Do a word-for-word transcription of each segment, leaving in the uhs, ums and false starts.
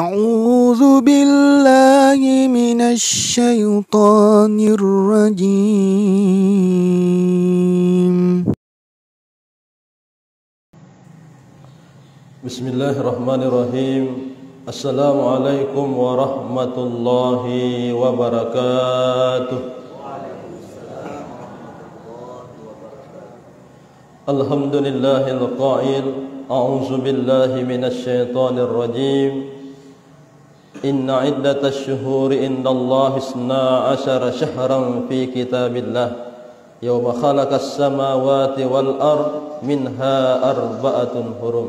أعوذ بالله من الشيطان الرجيم. بسم الله الرحمن الرحيم. السلام عليكم ورحمة الله وبركاته. الحمد لله القائل: أعوذ بالله من الشيطان الرجيم. إن عدة الشهور عند الله اثنا عشر شهرا في كتاب الله يوم خلق السماوات والأرض منها أربعة حرم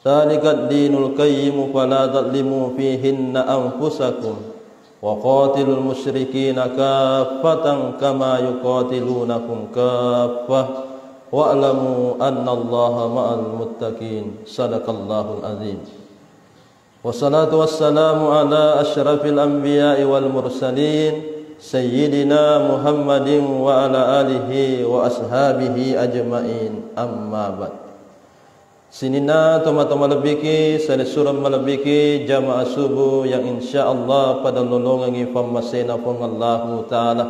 ذلك الدين القيم فلا تظلموا فيهن أنفسكم وقاتلوا المشركين كافة كما يقاتلونكم كافة واعلموا أن الله مع المتقين. صدق الله العظيم. والصلاة والسلام على أشرف الأنبياء والمرسلين سيدنا محمد وعلى آله وأصحابه أجمعين. أما بعد. Sininna tomatoa malebbiki, sanessureng malebbiki, jamaah subuh yang insyaallah pada lolongengngi fammasena Puang Allahu Ta'ala.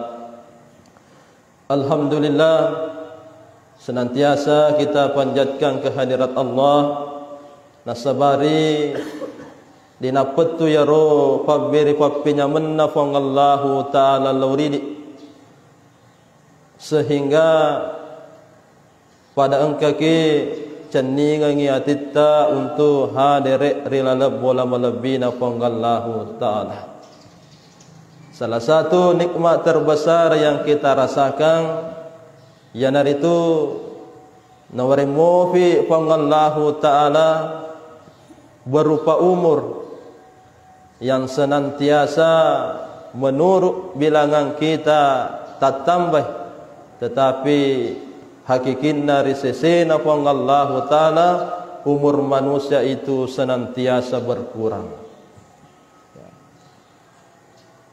Alhamdulillah, senantiasa kita panjatkan kehadirat Allah, nasabari dinapettu yaro pabbere pappenyamenna Puang Allahu Ta'ala lao ridi, sehingga pada engkaki cenningengngi atitta untuk hadere ri laleng bola malebbina Puang Allahu Ta'ala. Salah satu nikmat terbesar yang kita rasakan, iyanaritu nawaring mofi Puang Allahu Ta'ala berupa umur yang senantiasa menurut bilangan kita tattambai, tetapi hakikinna ri sesena Puang Allahu Ta'ala, umur manusia itu senantiasa berkurang.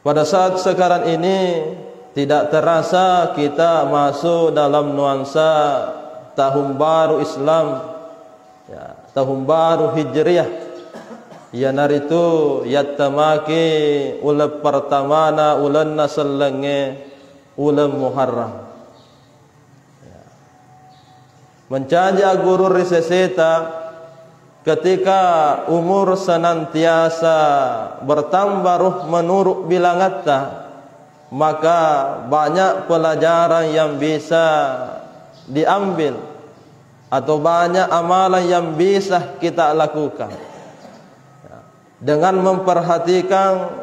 Pada saat sekarang ini, tidak terasa kita masuk dalam nuansa tahun baru Islam, ya, tahun baru Hijriah. Iyanaritu yattamaki uleng pertamana ulenna sellengnge, uleng Muharram. Mencaji agguru ri seseta, ketika umur senantiasa bertambah roh menurut bilangatta, maka banyak pelajaran yang bisa diambil atau banyak amalan yang bisa kita lakukan. Dengan memperhatikan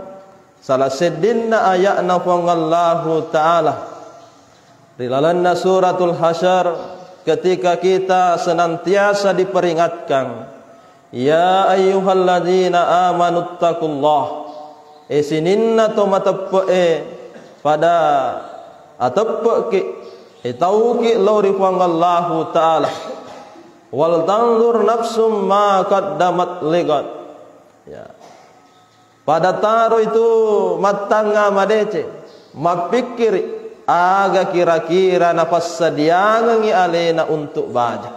salah seddinna aya'na Puang Allahu Ta'ala ri lalenna Suratul Hasyr, ketika kita senantiasa diperingatkan, "Ya ayyuhalladzina amanuttaqullah," e sininna to mateppe'e, pada ateppe'ki, e tauki lao ri Puang Allahu Ta'ala, "wal tanzur nafsum ma qaddamat ligad." Ya. Pada taro itu mattangnga madeceng, mappikkiri aga kira-kira napassadiangengngi alena untuk baja.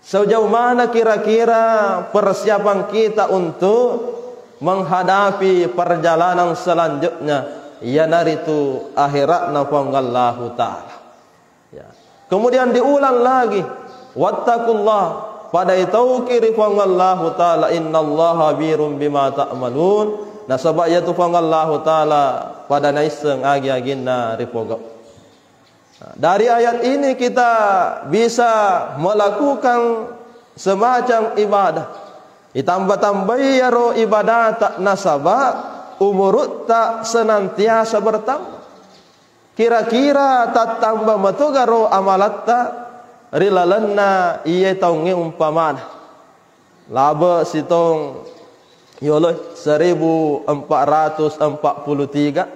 Sejauh mana kira-kira persiapan kita untuk menghadapi perjalanan selanjutnya, iyanaritu akhiratna Puang Allahu Ta'ala. Ya. Kemudian diulang lagi, "Wattaqullah," pada itauki ri Puang Allahu Ta'ala, "innallaha khabirum bima ta'malun," nasaba iyatu Puang Allahu Ta'ala pada naisseng agi-aginna ripogau. Nah, dari ayat ini kita bisa melakukan semacam ibadah. Itamba-tambai iyaro ibadata nasaba umurutta senantiasa bertambah. Kira-kira tattamba metogaro amalatta ri lalenna iye taungnge umpamana. Labe sitaung yolo seribu empat ratus empat puluh tiga,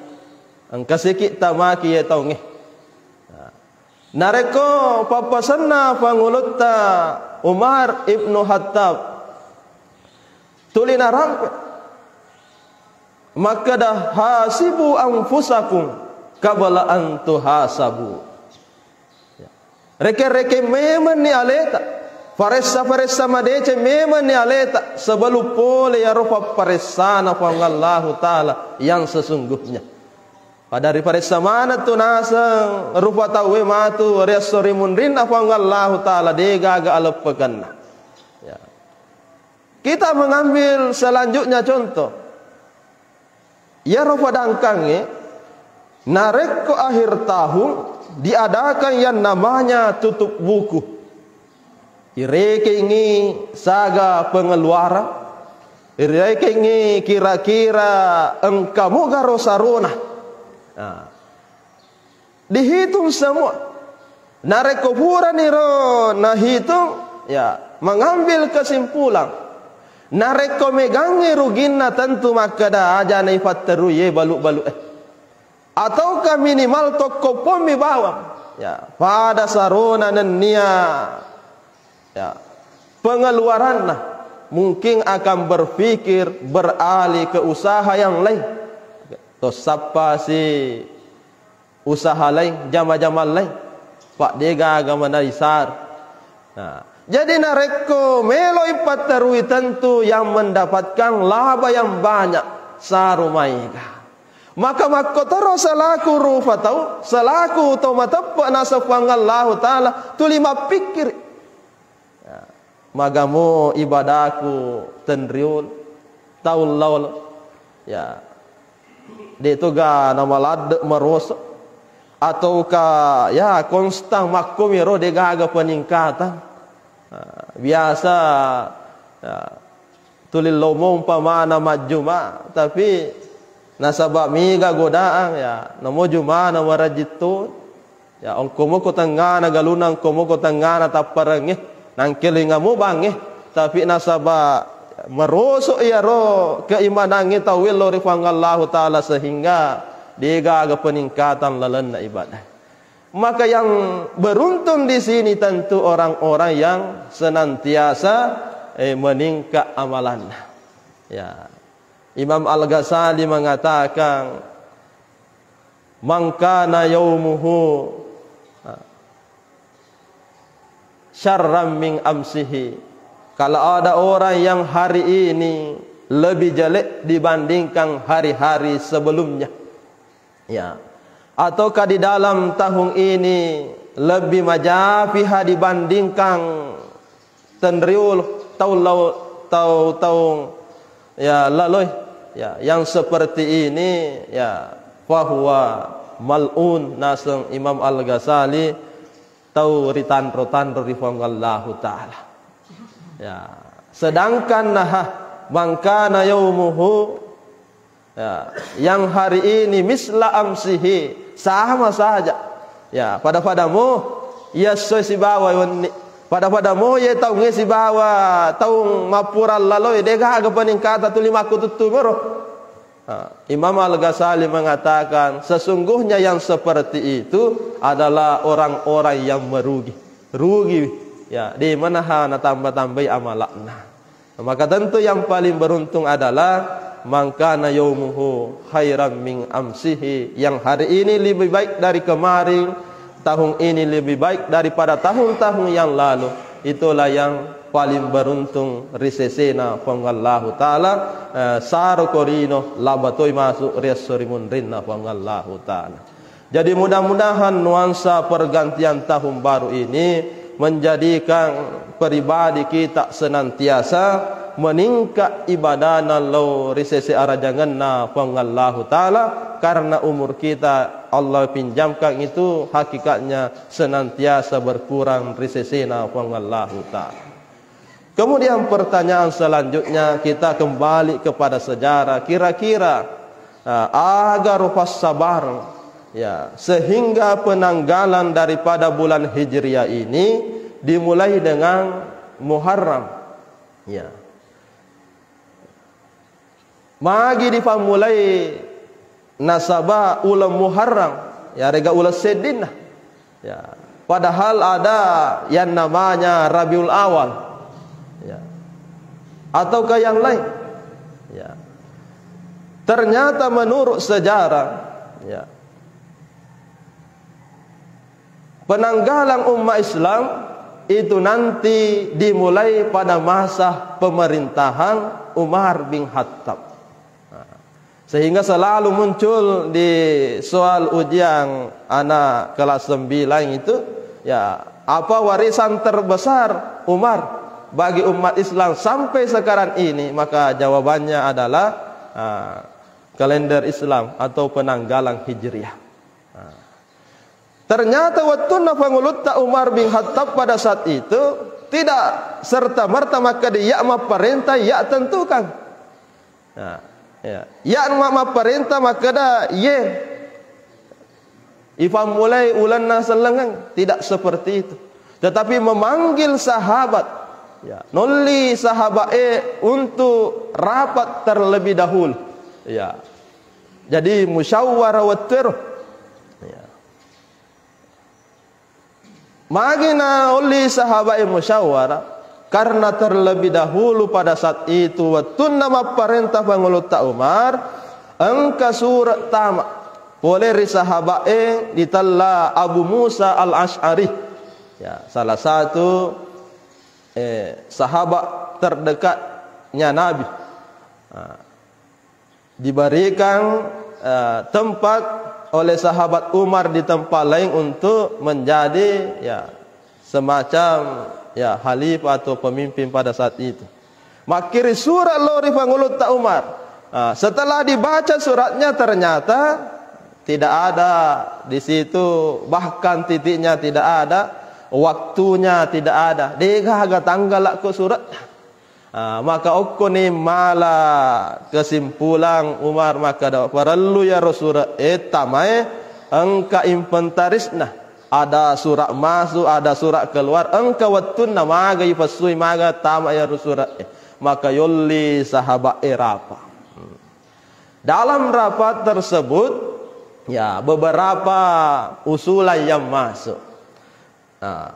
engka siki tamaki iye taungnge. Narekko pappasenna Pangulutta Umar ibnu Khattab, tuli narampe makkeda, "Hasibu anfusakum qabla an tuhasabu." Reke-reke memenni aleta. Paressa-paressa madeceng memenni aleta sebelum pole iyaro papparessana Puang Allahu Ta'ala yang sesungguhnya. Pada riparessa maneng tu naseng rupa tauwe matu ri esso ri munrinna Puang Allahu Ta'ala, degaga aleppekenna. Ya. Kita mengambil selanjutnya contoh. Iyaro padangkangnge, narekko akhir tahun diadakan yang namanya tutup buku. Irekengngi saga pengeluaran, irekengngi kira-kira engka mogaro sarona. Nah, dihitung semua. Narekko purani ro nahitung, ya, mengambil kesimpulan. Narekko megangngi ruginna, tentu makkeda aja naipatterui ye balu-balu, eh. Ataukah minimal tokko pommi bawang. Ya, pada sarona nennia, ya, pengeluaranna, mungkin akan berpikir beralih ke usaha yang lain. Tossappa si usaha lain, jama-jama lain. Pak, degaga manai sar. Nah, jadi narekko meloi patterui, tentu yang mendapatkan laba yang banyak, saru maega. Maka makkotoro selaku rupa tau, selaku to mateppe naseng Puang Allahu Ta'ala, tuli mappikkiri. Ya. Magamo ibadaku tenriul, taung lao. Ya. De toga namaladde maroso. Ataukah, ya, konstan makkomiro, degaga peningkatan. Ah, biasa, ya, tuli lomo umpamana majjuma, tapi nasaba mega godaan, ya, namo jumana marajitto. Ya, ongkomo ko tengngana galunna, ongkomo ko tengngana tapparengnge, nangkelingamu bangnge, tapi nasaba meroso iyaro keimanangnge tauwe lao ri Puang Allahu Ta'ala sehingga degaga peningkatan lalenna ibadah. Maka yang beruntung di sini tentu orang-orang yang senantiasa, eh, meningkat amalanna. Ya. Imam Al-Ghazali mengatakan, "Man kana yaumuhu syarran min amsihi." Kalau ada orang yang hari ini lebih jelek dibandingkan hari-hari sebelumnya. Ya. Ataukah di dalam tahun ini lebih majapiha dibandingkan tenriul taung lao, tau-, taung, ya, laloi. Ya, yang seperti ini, ya, fahuwa mal'un, naseng Imam Al-Ghazali, tau ritanro-tanro ri Puang Allahu Ta'ala. Ya, sedangkan naha, man kana yaumuhu, ya, yang hari ini misla amsihi, sama saja. Ya, pada-padamo iya essoe sibawa wenni. Pada-padamo iye taungnge sibawa taung mappura laloi, degaga peningkatan tuli makkututtu moro. Nah, Imam Al-Ghazali mengatakan, sesungguhnya yang seperti itu adalah orang-orang yang merugi. Rugi, ya, de manaha natamba-tambai amalakna. Maka tentu yang paling beruntung adalah man kana yaumuhu khairan min amsihi, yang hari ini lebih baik dari kemarin, tahun ini lebih baik daripada tahun-tahun yang lalu. Itulah yang paling beruntung ri sesena Puang Allahu Ta'ala, eh, saro korino laba toi masuk ri esso ri munrinna Puang Allahu Ta'ala. Jadi mudah-mudahan nuansa pergantian tahun baru ini menjadikan pribadi kita senantiasa meningkat ibadahna lao ri sese arajangenna Puang Allahu Ta'ala, karena umur kita Allah pinjamkan itu hakikatnya senantiasa berkurang ri sesena Puang Allahu Ta'ala. Kemudian pertanyaan selanjutnya, kita kembali kepada sejarah. Kira-kira, ah, aga rupa sabar, ya, sehingga penanggalan daripada bulan Hijriah ini dimulai dengan Muharram. Ya. Magi dipammulai nasaba uleng Muharram, yarega uleng seddinna. Ya. Padahal ada yang namanya Rabiul Awal. Ya. Ataukah yang lain? Ya. Ternyata menurut sejarah, ya, penanggalan umat Islam itu nanti dimulai pada masa pemerintahan Umar bin Khattab. Nah, sehingga selalu muncul di soal ujian anak kelas sembilan itu, ya, apa warisan terbesar Umar bagi umat Islam sampai sekarang ini? Maka jawabannya adalah, ah, kalender Islam atau penanggalan Hijriah. Ah. Ternyata wettunna Pangulutta Umar bin Khattab pada saat itu tidak serta-merta makkeda, "Iya mapparenta, iya tentukan." Nah, ya. Iya ma-, mapparenta makkeda, "Ye, ifammulai ulenna sellengeng." Tidak seperti itu. Tetapi memanggil sahabat, ya, nolli sahabat e untuk rapat terlebih dahulu. Ya. Jadi musyawarah wettuero. Ya. Magi naolli sahabat e musyawarah? Karena terlebih dahulu pada saat itu, wettunna mapparenta Pangulutta Umar, engka sura tama pole ri sahabat e ditella Abu Musa Al-Asy'ari. Ya, salah satu, eh, sahabat terdekatnya Nabi. Nah, diberikan, eh, tempat oleh sahabat Umar di tempat lain untuk menjadi, ya, semacam, ya, khalifah atau pemimpin pada saat itu. Makkiri surat lao ri Pangulutta Umar. Ah, setelah dibaca suratnya, ternyata tidak ada di situ, bahkan titiknya tidak ada, waktunya tidak ada. Degaga tanggalakko surat. Ah, maka okkoni mala kesimpulan Umar makkeda, parellu iyaro surat e tamae engka inventarisna. Ada surat masuk, ada surat keluar, engka wettunna maga ipessui, maga tama iyaro surat e. Maka yolli sahabat e rapat. Dalam rapat tersebut, ya, beberapa usulan yang masuk. Nah,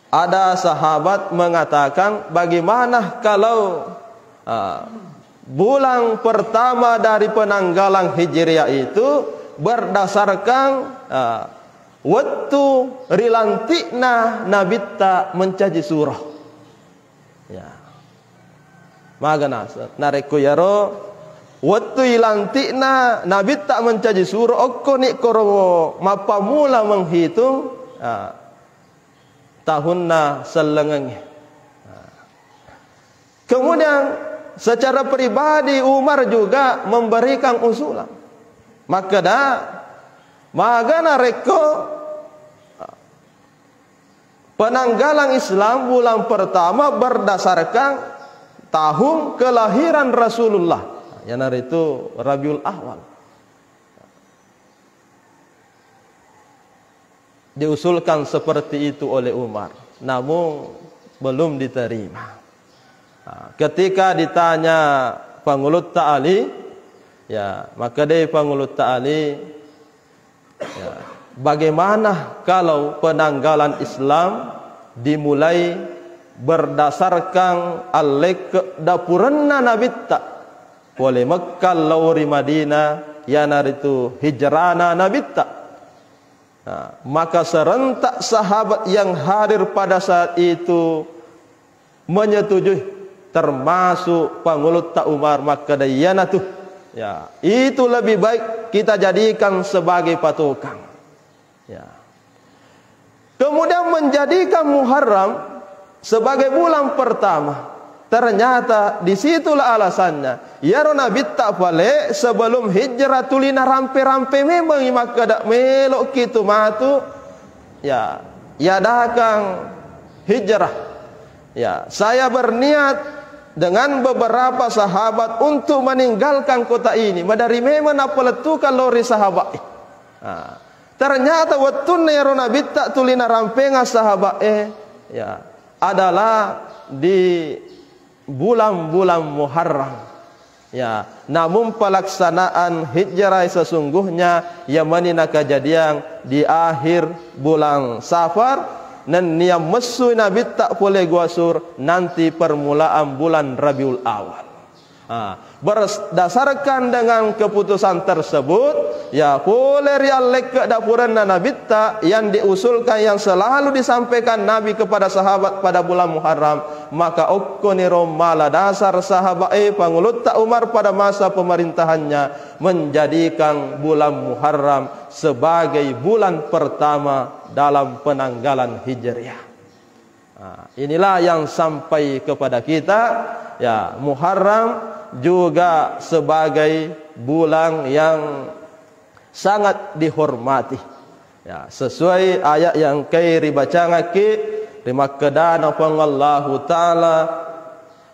ada sahabat mengatakan, bagaimana kalau, ah, bulan pertama dari penanggalan Hijriah itu berdasarkan, ah, wettu rilantikna Nabitta mencaji suro. Ya. Magana, narekko iyaro wettu ilantikna Nabitta mencaji suro, okkoni koro mappammula menghitung, ah, tahunna sellengengnge. Kemudian, secara pribadi Umar juga memberikan usulan. Makkeda, magana rekko penanggalan Islam bulan pertama berdasarkan tahun kelahiran Rasulullah, iyanaritu Rabiul Awal. Diusulkan seperti itu oleh Umar, namun belum diterima. Nah, ketika ditanya Pangulutta Ali, ya, maka dei Pangulutta Ali, ya, bagaimana kalau penanggalan Islam dimulai berdasarkan allekke dapurenna Nabitta? Pole Mekka lao ri Madinah, iyanaritu hijrana Nabitta. Nah, maka serentak sahabat yang hadir pada saat itu menyetujui, termasuk Pangulutta Umar, makkeda iyanatu. Ya, itu lebih baik kita jadikan sebagai patokan. Ya. Kemudian menjadikan Muharram sebagai bulan pertama. Ternyata disitulah alasannya. Iyaro Nabitta pale sebelum hijrah tuli narampe-rampe memengngi makkeda, "Melo'ki tu matu, ya, iadakang hijrah. Ya, saya berniat dengan beberapa sahabat untuk meninggalkan kota ini." Maderi memeng napalettukang lao ri sahabat. Nah, ternyata wettunna iyaro Nabitta tuli narampengang sahabat e, ya, adalah di bulan-bulan Muharram. Ya, namun pelaksanaan hijrah sesungguhnya iya mani nakajadiang di akhir bulan Safar, nennia messui Nabitta pole Gua Sur nanti permulaan bulan Rabiul Awal. Ah, berdasarkan dengan keputusan tersebut, ya, pole ri allekke dapurenna Nabitta yang diusulkan, yang selalu disampaikan Nabi kepada sahabat pada bulan Muharram, maka okkoniro mala dasar sahabat, eh, Pangulutta Umar pada masa pemerintahannya menjadikan bulan Muharram sebagai bulan pertama dalam penanggalan Hijriah. Nah, inilah yang sampai kepada kita, ya, Muharram juga sebagai bulan yang sangat dihormati. Ya, sesuai ayat yang kai ribacangaki, rimakkedana Puang Allahu Ta'ala,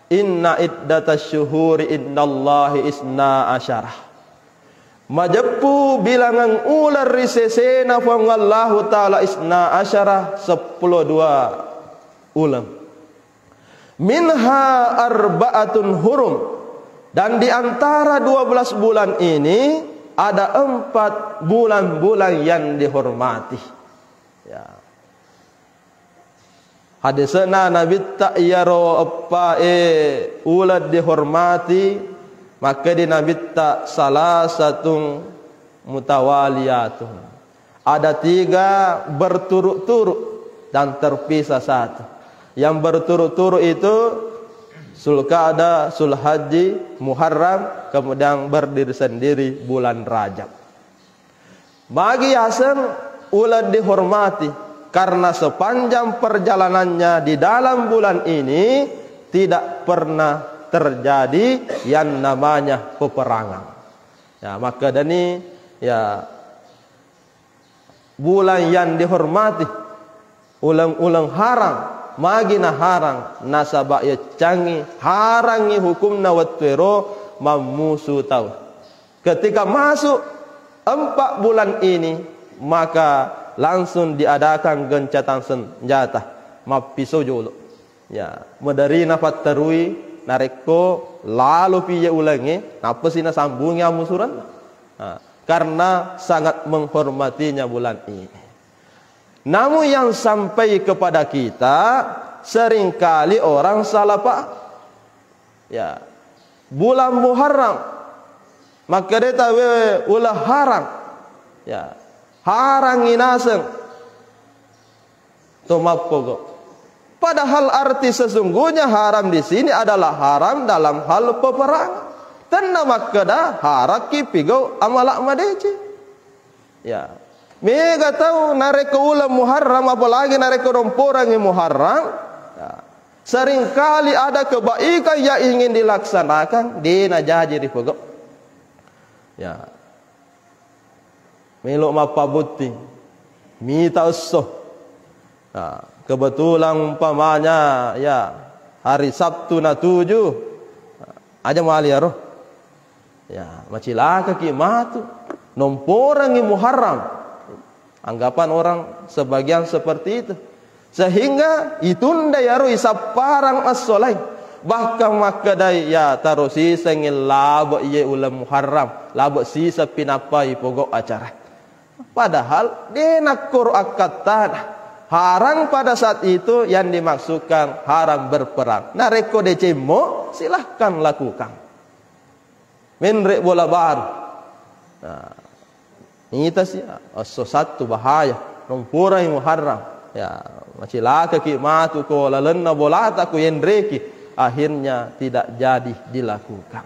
"Inna iddatasy syuhuri indallahi isna asyara." Majeppu bilangeng uleng ri sesena Puang Allahu Ta'ala isna asyara, seppulo dua uleng. Minha arba'atun hurum. Dan di antara dua belas bulan ini ada empat bulan-bulan yang dihormati. Ya. Hadisena Nabitta iyaro eppa e uleng dihormati, makkedi Nabitta salasatun mutawaliyatun. Ada tiga berturut-turut dan terpisah satu. Yang berturut-turut itu Zulqa'dah, Zulhajji, Muharram, kemudian berdiri sendiri bulan Rajab. Magi yaseng uleng dihormati, karena sepanjang perjalanannya di dalam bulan ini tidak pernah terjadi yang namanya peperangan. Ya, makkedani, ya, bulan yang dihormati, uleng-uleng harang, magi naharang, nasaba yeccangngi harangngi hukumna wettuero mammusu tau. Ketika masuk empat bulan ini, maka langsung diadakan gencatan senjata, mappiso jolo. Ya, maderri napatterui, narekko lalopi iye ulengnge, nappasi nasambungi ammusurenna. Nah, karena sangat menghormatinya bulan ini. Namun yang sampai kepada kita, seringkali orang salah paham. Ya. Bulan Muharram. Makkedai tauwe uleng harang. Ya. Harang inaseng. To mappogo. Padahal arti sesungguhnya haram di sini adalah haram dalam hal peperangan. Tenna makkeda harakki pigau amala madeceng. Ya. Mega tau narekko uleng Muharram, apalagi narekko nomporangngi Muharram, ya, seringkali ada kebaikan yang ingin dilaksanakan, de najaji ripegau. Ya. Melo mappabutting, mita esso. Nah, kebetulan umpamanya, ya, hari Sabtu natuju, aja mali aro. Ya, macilakaki matu. Nomporangngi Muharram. Anggapan orang sebagian seperti itu. Sehingga itunda yaro isapparang esso laing. Bahkan makkedai, ya, taro sisengngi labe iye uleng Muharram, labe siseng pinappai pogok acara. Padahal de nakkoro akkattana. Harang pada saat itu yang dimaksudkan haram berperang. Narekko decemmo, silahkan lakukan. Menre bola baru. Nah, nita si esso sattu bahaya. Nomporai Muharram. Ya, macilakaki matu ko lalenna bolata ko yenreki. Akhirnya tidak jadi dilakukan.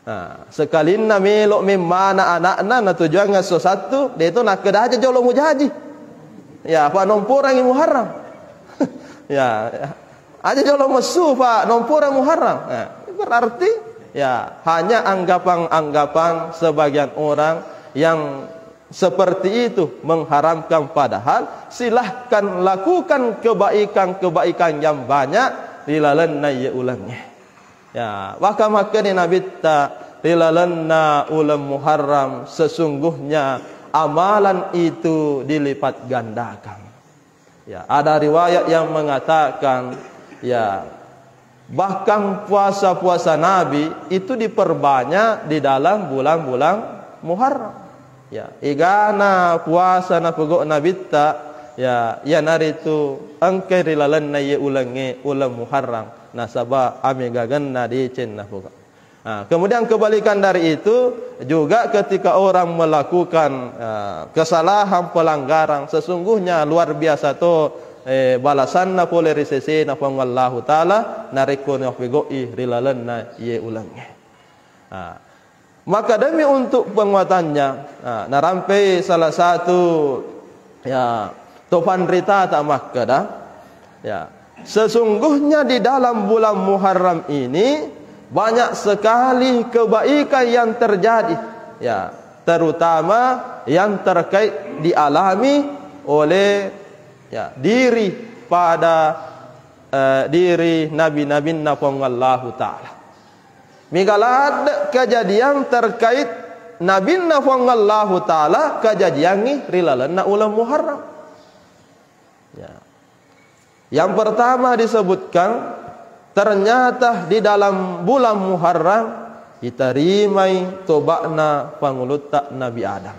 Nah, sekalinna melo memmana anakna natujuang esso sattu, de to nakkeda aja jolo mujaji. Ya, apa nomporangi Muharram. Ya, ya. Aja jolo messu, Pak, nomporang Muharram. Nah, berarti, ya, hanya anggapan-anggapan sebagian orang yang seperti itu mengharamkan, padahal silahkan lakukan kebaikan-kebaikan yang banyak di lalenna iye ulengnge. Ya, bahkan makkeda Nabitta ri lalenna uleng Muharram, sesungguhnya amalan itu dilipat gandakan. Ya, ada riwayat yang mengatakan, ya, bahkan puasa-puasa Nabi itu diperbanyak di dalam bulan-bulan Muharram. Ya, egana puasa napogok Nabitta, ya, iyanaritu engkai ri lalenna iye ulengnge, uleng Muharram, nasaba amegagenna deceng napogok. Nah, kemudian kebalikan dari itu juga ketika orang melakukan, eh, kesalahan, pelanggaran, sesungguhnya luar biasa to, eh, balasanna pole ri sesena Puang Allahu Ta'ala narekko napego'i ri lalenna iye ulengnge. Nah, maka demi untuk penguatannya, nah, narampei salah satu, ya, to panrita ta makkeda, ya, sesungguhnya di dalam bulan Muharram ini banyak sekali kebaikan yang terjadi, ya, terutama yang terkait dialami oleh, ya, diri pada, eh, diri nabi-nabinna Puang Allahu Ta'ala. Mega ladde kejadian terkait nabinna Puang Allahu Ta'ala kejadiangngi ri lalenna uleng Muharram. Ya. Yang pertama disebutkan, ternyata di dalam bulan Muharram ditarimai toba'na pangulutta Nabi Adam.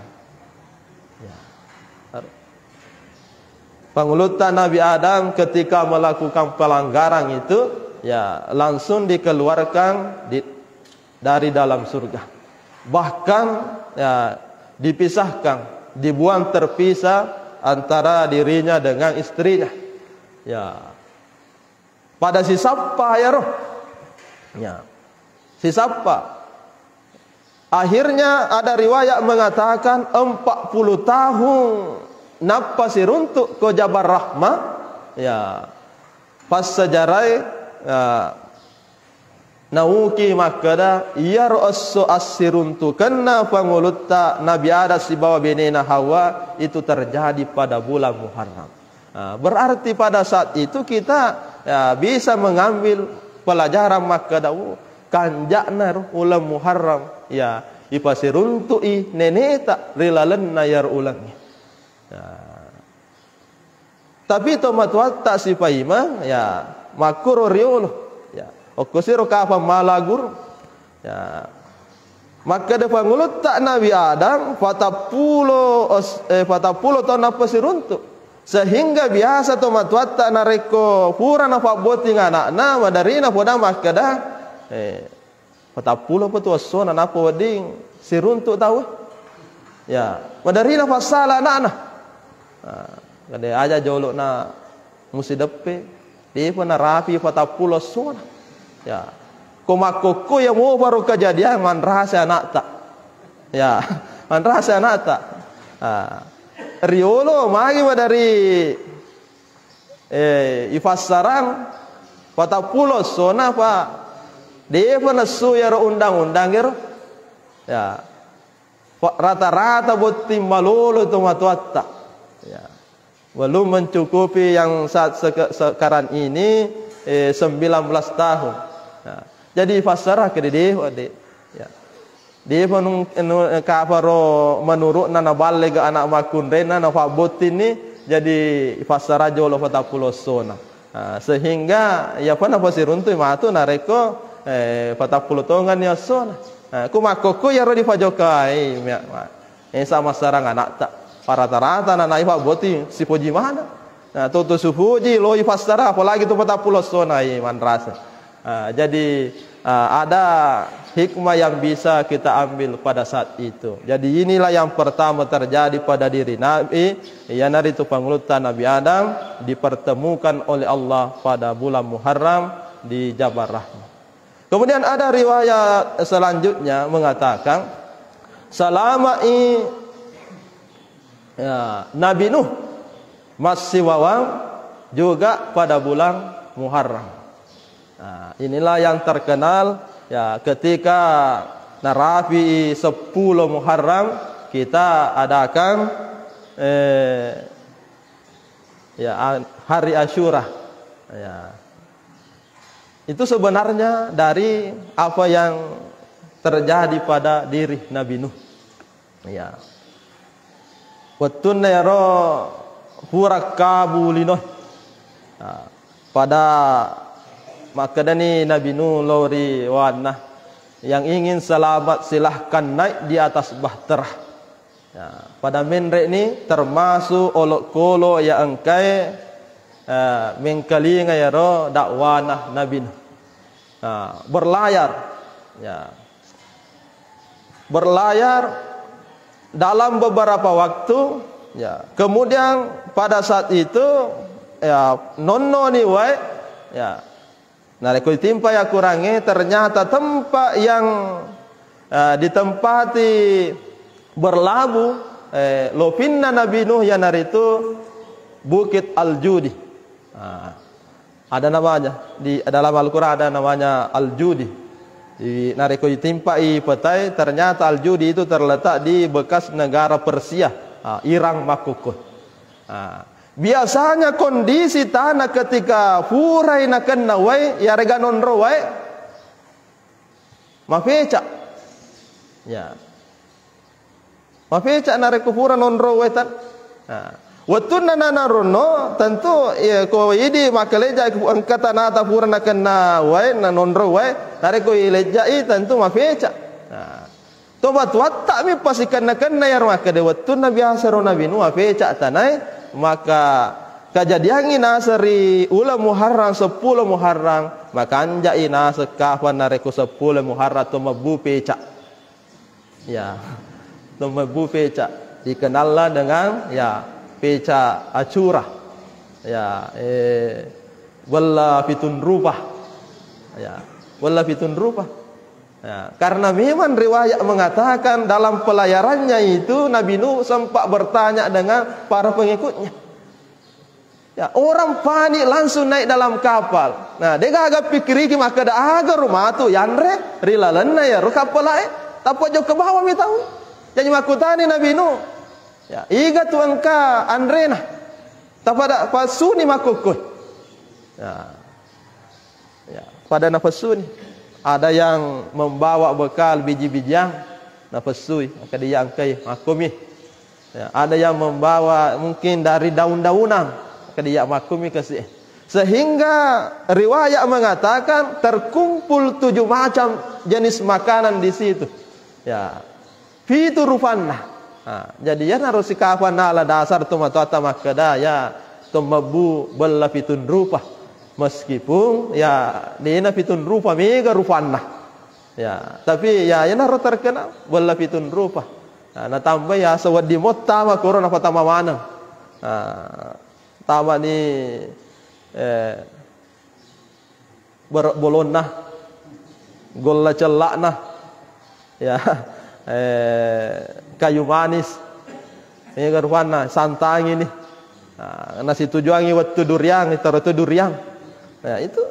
Ya. Pangulutta Nabi Adam ketika melakukan pelanggaran itu, ya, langsung dikeluarkan di, dari dalam surga. Bahkan, ya, dipisahkan, dibuang terpisah antara dirinya dengan istrinya. Ya. Pada sisappa iyaro. Ya. Sisappa. Akhirnya ada riwayat mengatakan empat puluh tahun nappa siruntuk ko Jabal Rahmah. Ya. Passajarai, ya, nauki makkeda, iyaro esso assiruntukenna pangulutta Nabi Adam sibawa benena Hawa itu terjadi pada bulan Muharram. Ah, berarti pada saat itu kita, ya, bisa mengambil pelajaran makkeda, oh, kanja'na ro uleng Muharram, ya, ipasiruntu'i neneta ri lalenna iyaro ulengnge. Ya. Tapi tomatoatta sipaimeng, ya, makkuro riolo. Ya, okkosiro kapang mala guru. Ya. Makkeda pangulutta Nabi Adam, patappulo os-, eh, patappulo taung nappa siruntu. Sehingga biasa tomatoatta narekko pura napabbotting ana'na, maderri napoda makkeda, eh, patappulo pa tu essona nappa wedding siruntu tau. Ya, maderri napassala ana'na. Ah, kade aja jolo'na musi deppe, depa narapi patappulo essona. Ya. Ko makkokko iya moparo kejadian manrasa ana'ta. Ya, manrasa ana'ta. Ah. Riolo magi maderri, eh, ifassarang patappulo essona pa depa nessu iyaro undang-undang ero. Ya. Fa-, rata-rata botting malolo tomatoatta. Ya. Belum mencukupi yang saat seke-, sekarang ini, eh, sembilan belas tahun. Ya. Jadi fassara ke dede, dek. Ya. Depa nung-, nu-, kaparo menurutna naballega anak makkunrainna napabbottinni, jadi fassara jolo patappulo essona. Ah, sehingga iyapa napasiruntu matu narekko, eh, patappulo tongenni essona. Ah, ku makkokko iyaro dipajokai, mea-, ma-, esa massarang ana'ta. Parata-rata na naipa boti sipoji mana. Nah, toto sipoji loi fassara, apalagi tu patappulo essona, eh, manrasa. Ah, jadi, ah, ada hikmah yang bisa kita ambil pada saat itu. Jadi inilah yang pertama terjadi pada diri Nabi, iyanaritu pangulutta Nabi Adam dipertemukan oleh Allah pada bulan Muharram di Jabal Rahmah. Kemudian ada riwayat selanjutnya mengatakan, selama i-, ya, Nabi Nuh massiwawang juga pada bulan Muharram. Nah, inilah yang terkenal, ya, ketika narapi sepuluh Muharram, kita adakan, eh, ya, a-, hari Asyura. Ya. Itu sebenarnya dari apa yang terjadi pada diri Nabi Nuh. Ya. Wettunna iyaro pura kabu lino. Nah, pada makkedani Nabi Nuh lao ri wanna, yang ingin selamat silahkan naik di atas bahtera. Ya, pada menre ni termasuk olokolo yang engkae, eh, mengkalinga iyaro dakwana Nabi Nuh. Nah, berlayar. Ya. Berlayar dalam beberapa waktu, ya. Kemudian pada saat itu, ya, nonnoni wae, ya. Narekko ditimpai akurangnge, ternyata tempat yang, eh, ditempati berlabuh, eh, lopinna Nabi Nuh, iyanaritu Bukit Al-Judi. Ah. Ada namanya, di dalam Al-Quran ada namanya Al-Judi. Di, narekko ditimpai petai, ternyata Al-Judi itu terletak di bekas negara Persia, ah, Iran makkukku. Ah, biasanya kondisi tanah ketika purai nakenna wae, yarega nonro wae, mafeca. Ya. Mafeca narekko pura nonro wae tan. Nah, wettunna nanonronno, tentu, ya, ko idi makkalejja engka tanata pura nakenna wae, nanonro wae, narekko ilejjai tentu mafeca. Nah, to batuatta mi pasikenna-kenna iyaro makkeda wettunna biasa ro Nabi Nuh mafeca tanae, maka kajadiangngi naseng ri uleng Muharram, seppulo Muharram, makanjai naseng kafang narekko seppulo Muharram to mebbu peca. Ya, to mebbu peca. Dikenallah dengan, ya, peca Acura. Ya, eh, wella fitun rupa. Ya, wella fitun rupa. Ya, karena memang riwayat mengatakan dalam pelayarannya itu Nabi Nuh sempat bertanya dengan para pengikutnya. Ya, orang panik langsung naik dalam kapal. Nah, degaga pikkiriki makkeda aga rumatu yanre ri lalenna iyaro kappalae. Tappa jokka bawang mi tau. Jadi makkutani Nabi Nuh, ya, iga tu engka anrena? Tapada pasuni makkukku. Ya. Ya, pada nafessuni. Ada yang membawa bekal biji-bijian, nafessui, maka dia angkai, makkumi. Ya, ada yang membawa mungkin dari daun-daunan, maka dia makkumi kasi. Sehingga riwayat mengatakan terkumpul tujuh macam jenis makanan di situ. Ya, pitu rupanna. Ha, jadi iyanaro sikafang nala dasar tomatoatta makkeda, ya, to mebbu bella fitun rupa. Meskipun, ya, dena fitun rupa, mega rupanna. Ya, tapi, ya, iyanaro terkenal bella fitun rupa. Ha, natambai asa wedding mottama koro napatama maneng. Ha, tamani, eh, Berok bolonna, golla cella'na, ya, eh, kayu manis, mega rupanna, santangi ni. Nah, nasitujuangi wettu duriang, itaro tu duriang. Nah, itu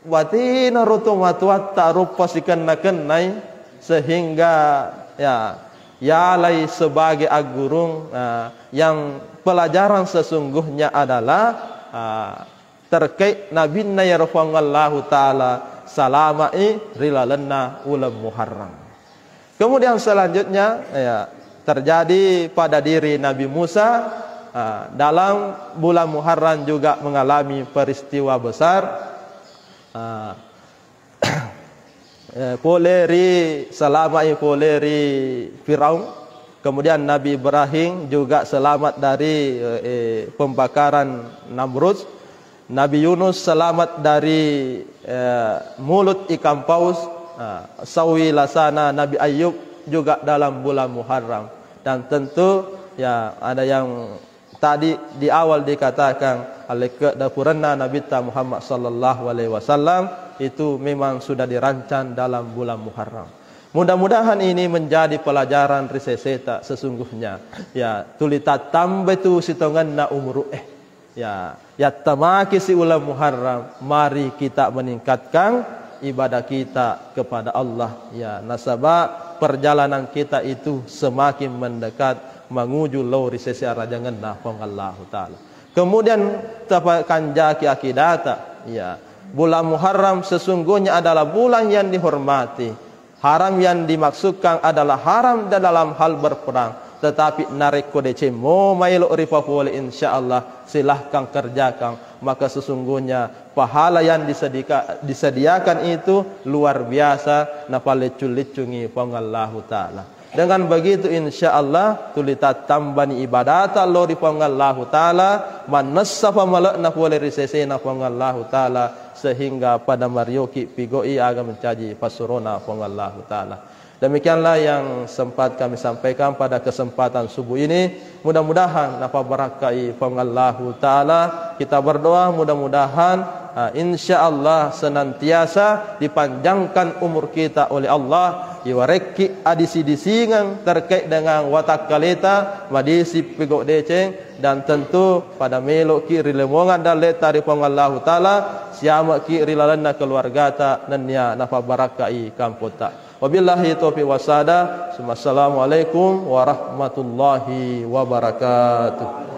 watina roto matuatta rupa sikenna-kennai, sehingga, ya, yalai sebagai aggurung, nah, yang pelajaran sesungguhnya adalah, ah, terkait nabinna iyaro Puang Allahu Ta'ala salama'i ri lalenna uleng Muharram. Kemudian selanjutnya, ya, terjadi pada diri Nabi Musa, ah, dalam bulan Muharram juga mengalami peristiwa besar. Ah, eh, pole ri, salama'i pole ri Firaun. Kemudian Nabi Ibrahim juga selamat dari, eh, eh, pembakaran Namrud. Nabi Yunus selamat dari, eh, mulut ikan paus. Nah, sawi lasana Nabi Ayub juga dalam bulan Muharram. Dan tentu, ya, ada yang tadi di awal dikatakan, alekke dapurenna Nabitta Muhammad sallallahu alaihi wasallam itu memang sudah dirancang dalam bulan Muharram. Mudah-mudahan ini menjadi pelajaran ri seseta sesungguhnya. Ya, tuli tattambe tu sitongenna umuru eh. Ya, yattamaki si uleng Muharram, mari kita meningkatkan ibadah kita kepada Allah. Ya, nasaba perjalanan kita itu semakin mendekat menuju lao ri sese arajangenna Puang Allahu Ta'ala. Kemudian tapakanjaki akidata, ya, bulan Muharram sesungguhnya adalah bulan yang dihormati. Haram yang dimaksudkan adalah haram dalam hal berperang. Tetapi narekko deceng mo maelo ripapole, insya Allah silahkan kerjakan. Maka sesungguhnya pahala yang disedika-, disediakan itu luar biasa, napalleccung-leccungi Puang Allahu Ta'ala. Dengan begitu, insya Allah, tuli tattambani ibadata lao ri Puang Allahu Ta'ala, mannessa pamale'na pole ri sesena Puang Allahu Ta'ala, sehingga pada marioki pigoi aga mencaji passurona Puang Allahu Ta'ala. Demikianlah yang sempat kami sampaikan pada kesempatan subuh ini. Mudah-mudahan napabarakkai Puang Allahu Ta'ala. Kita berdoa mudah-mudahan, ah, insya Allah senantiasa dipanjangkan umur kita oleh Allah. Iwarekki adisi-disingeng terkait dengan watakkaleta, madisi pigau deceng, dan tentu pada meloki rilemongan dalleta ri Puang Allahu Ta'ala, siamaki ri lalenna keluargata nennia napabarakkai kampotta. Wabillahi taufiq wasada. Assalamualaikum warahmatullahi wabarakatuh.